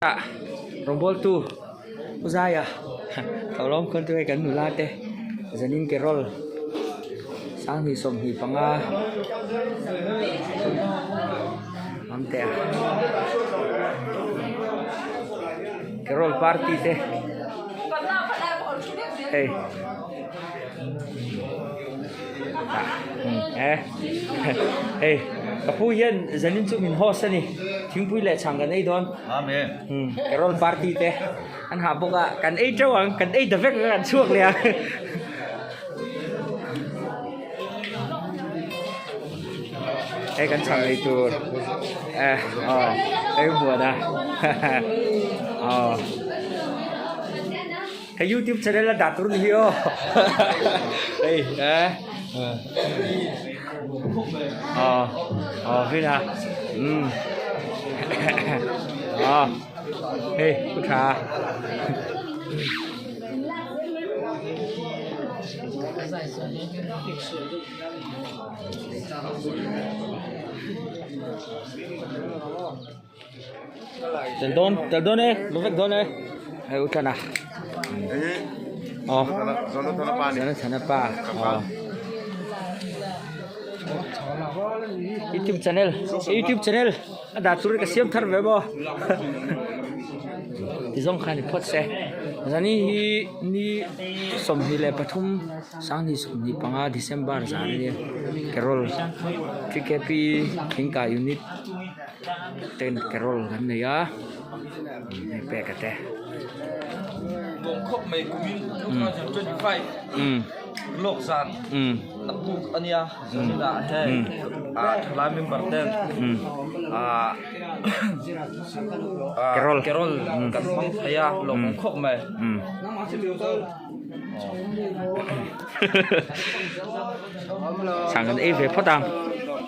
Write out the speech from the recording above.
Ah rawngbawltu Pu Zaia hlauhlawm khawn chu hei kan nula te zanin carol sanghnih 25 awm teh a carol party te hei hei ka pu hian zanin chu min host a ni thingpui leh chhang kan ei dawn carol party te an hah bawk a kan ei teuh ang kan ei ta vek ang an chhuak leh ang hei kan chhang ei tur eh aw hei buan a aw. Hei youtube channel a dah tur ni hi aw hei eh aw aw vin a um aw hei pu tha Tel dawn tel dawn e lu vek dawn e hei u thana aw Zonathana pa aw youtube channel youtube channel a dah tur ka siam thar ve maw ti zawng khan i phawt se zani hi ni 23 25 December zan ania carol tkp thingkai unit. Ten carol kan nei a hei pek a te Bawngkhawp mai kumin 2025 lawk zan naktuk ania zaninah hei thalai member ten carol carol kan hmang thei a lawk bawngkhawp mai. Chhang kan ei ve phawt ang.